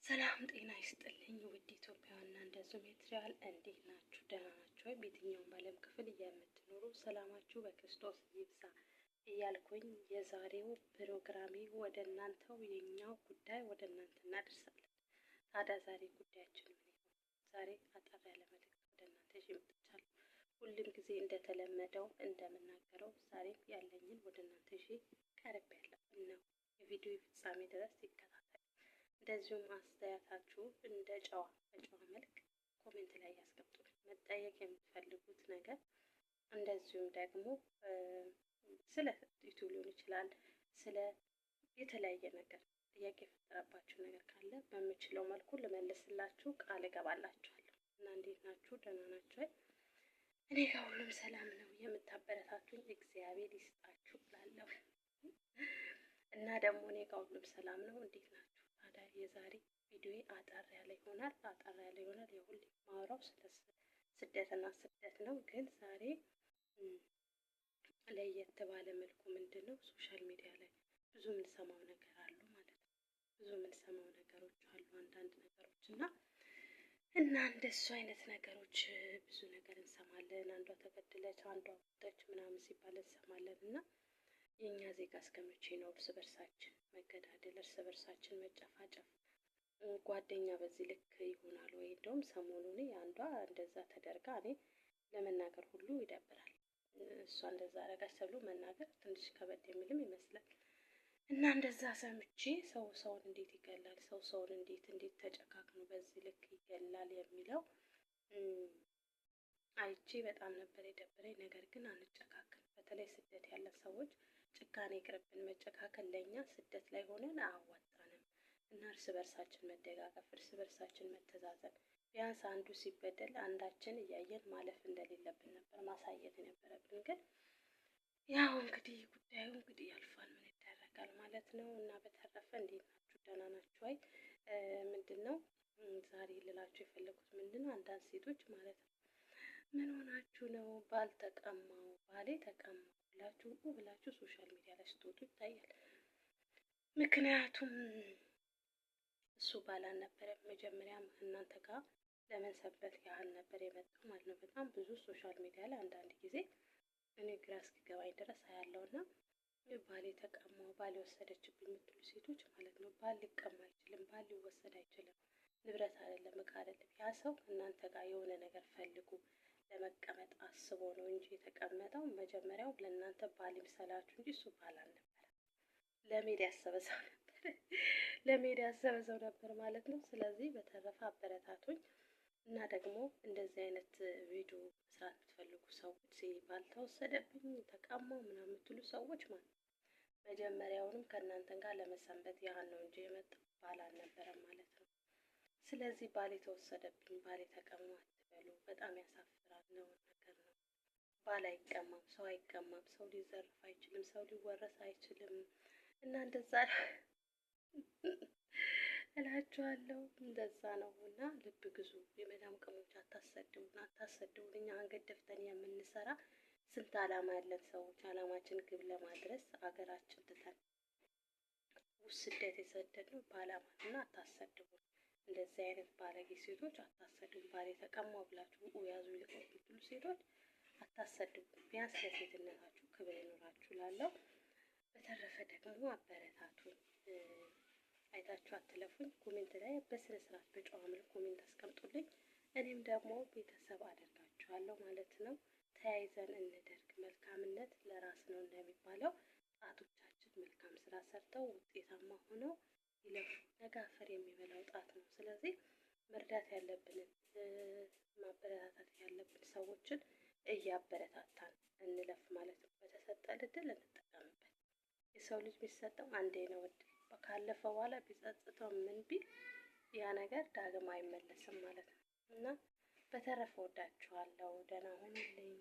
ሰላም ጤና ይስጥልኝ ውድ ኢትዮጵያውያንና እንደዚሁም ኤርትራውያን እንዴት ናችሁ? ደህና ናችሁ ወይ? በየትኛውም በዓለም ክፍል የምትኖሩ ሰላማችሁ በክርስቶስ ይብዛ እያልኩኝ የዛሬው ፕሮግራሜ ወደ እናንተው የኛው ጉዳይ ወደ እናንተ እናደርሳለን። ታዲያ ዛሬ ጉዳያችን ምን ይሆን? ዛሬ አጠር ያለ መልእክት ወደ እናንተ ይዤ መጥቻለሁ። ሁልም ጊዜ እንደተለመደው እንደምናገረው ዛሬም ያለኝን ወደ እናንተ ይዤ ቀርቤያለሁ። እነሆ የቪዲዮ ፍጻሜ ድረስ ይከታተሉ። እንደዚሁም አስተያየታችሁ እንደ ጨዋ በጨዋ መልክ comment ላይ ያስቀምጡልኝ። መጠየቅ የምትፈልጉት ነገር እንደዚሁም ደግሞ ስለ ዩቱብ ሊሆን ይችላል፣ ስለ የተለያየ ነገር ጥያቄ የፈጠረባችሁ ነገር ካለ በምችለው መልኩ ልመልስላችሁ ቃል እገባላችኋለሁ። እና እንዴት ናችሁ? ደህና ናችሁ? እኔ ጋር ሁሉም ሰላም ነው። የምታበረታቱኝ እግዚአብሔር ይስጣችሁ እላለሁ። እና ደግሞ እኔ ጋር ሁሉም ሰላም ነው። እንዴት ናችሁ? ታዲያ የዛሬ ቪዲዮ አጠር ያለ ይሆናል። አጠር ያለ ይሆናል። የሁሌ ማውራው ስለ ስደትና ስደት ነው። ግን ዛሬ ለየት ባለ መልኩ ምንድን ነው social media ላይ ብዙ የምንሰማው ነገር አሉ ማለት ነው። ብዙ የምንሰማው ነገሮች አሉ አንዳንድ ነገሮች እና እንደሱ አይነት ነገሮች ብዙ ነገር እንሰማለን። አንዷ ተገደለች፣ አንዷ ሞተች ምናምን ሲባል እንሰማለን። እና የእኛ ዜጋ እስከ መቼ ነው እርስ በርሳችን መገዳደል፣ እርስ በርሳችን መጨፋጨፍ? ጓደኛ በዚህ ልክ ይሆናል ወይ? እንደውም ሰሞኑን አንዷ እንደዛ ተደርጋ እኔ ለመናገር ሁሉ ይደብራል። እሷ እንደዛ አረጋች ተብሎ መናገር ትንሽ ከበድ የሚልም ይመስላል። እና እንደዛ ሰምቼ ሰው ሰውን እንዴት ይገላል፣ ሰው ሰውን እንዴት እንዴት ተጨካክኖ በዚህ ልክ ይገላል የሚለው አይቼ በጣም ነበር የደበረኝ። ነገር ግን አንጨካከን። በተለይ ስደት ያለን ሰዎች ጭካኔ ይቅርብን። መጨካከል ለእኛ ስደት ላይ ሆነን አያዋጣንም። እና እርስ በርሳችን መደጋገፍ፣ እርስ በርሳችን መተዛዘን፣ ቢያንስ አንዱ ሲበደል አንዳችን እያየን ማለፍ እንደሌለብን ነበር ማሳየት የነበረብን። ግን ያው እንግዲህ ጉዳዩ እንግዲህ ያልፋል፣ ምን ይደረጋል ማለት ነው። እና በተረፈ እንዴት ናችሁ? ደህና ናችሁ ወይ? ምንድን ነው ዛሬ ልላችሁ የፈለኩት ምንድን ነው፣ አንዳንድ ሴቶች ማለት ነው ምን ሆናችሁ ነው ባል ተቀማው፣ ባሌ ተቀማው ብላችሁ ብላችሁ social media ላይ ስትወጡ ይታያል። ምክንያቱም እሱ ባል አልነበረም መጀመሪያም እናንተ ጋር ለመሰንበት ያህል ነበር የመጣው ማለት ነው። በጣም ብዙ social media ላይ አንዳንድ ጊዜ እኔ ግራ እስኪገባኝ ድረስ አያለው እና ባሌ ተቀማው፣ ባሌ ወሰደችብኝ የምትሉ ሴቶች ማለት ነው። ባል ሊቀማ አይችልም፣ ባል ሊወሰድ አይችልም። ንብረት አይደለም፣ እቃ አይደለም። ያ ሰው እናንተ ጋር የሆነ ነገር ፈልጉ ለመቀመጥ አስቦ ነው እንጂ የተቀመጠው መጀመሪያው ለእናንተ ባል ይምሰላችሁ እንጂ እሱ ባል አልነበረም። ለመሄድ ያሰበ ሰው ነበር፣ ለመሄድ ያሰበ ሰው ነበር ማለት ነው። ስለዚህ በተረፈ አበረታቱኝ እና ደግሞ እንደዚህ አይነት ቪዲዮ መስራት የምትፈልጉ ሰዎች ባል ተወሰደብኝ ተቀማው ምናምን የምትሉ ሰዎች ማለት ነው መጀመሪያውንም ከእናንተ ጋር ለመሰንበት ያህል ነው እንጂ የመጣው ባል አልነበረም ማለት ነው። ስለዚህ ባል የተወሰደብኝ ባል የተቀማው አትበሉ። በጣም ያሳፍራል፣ ነውር ነገር ነው። ባል አይቀማም፣ ሰው አይቀማም፣ ሰው ሊዘርፍ አይችልም፣ ሰው ሊወረስ አይችልም። እና እንደዛ እላችኋለሁ፣ እንደዛ ነው። እና ልብ ግዙ። የመዳም ቅመሞች አታሰድቡን፣ አታሰድቡን። እኛ አንገት ደፍተን የምንሰራ ስንት አላማ ያለን ሰዎች አላማችን ግብ ለማድረስ አገራችን ትተን ስደት የሰደድነው በአላማ እና አታሰድቡን። እንደዚህ አይነት ባለጌ ሴቶች አታሰድቡ። ባሌ ተቀማው ብላችሁ ያዙ ልቀቁ የምትሉ ሴቶች አታሰድቡ። ቢያንስ ለሴትነታችሁ ክብር ይኖራችሁ ላለው። በተረፈ ደግሞ አበረታቱን። አይታችሁ አትለፉኝ። comment ላይ በስነ ስርዓት በጨዋ መልክ comment አስቀምጡልኝ። እኔም ደግሞ ቤተሰብ አደርጋችኋለሁ ማለት ነው። ተያይዘን እንደርግ። መልካምነት ለራስ ነው እንደሚባለው ጣቶቻችን መልካም ስራ ሰርተው ውጤታማ ሆነው ይለፉ። ነገ አፈር የሚበላው ጣት ነው። ስለዚህ መርዳት ያለብንን ማበረታታት ያለብን ሰዎችን እያበረታታን እንለፍ ማለት ነው። በተሰጠን እድል እንጠቀምበት። የሰው ልጅ የሚሰጠው አንዴ ነው እድል። ካለፈ በኋላ ቢጸጽተው ምን ቢል ያ ነገር ዳግም አይመለስም ማለት ነው። እና በተረፈ ወዳችኋለሁ። ደህና ሁኑልኝ።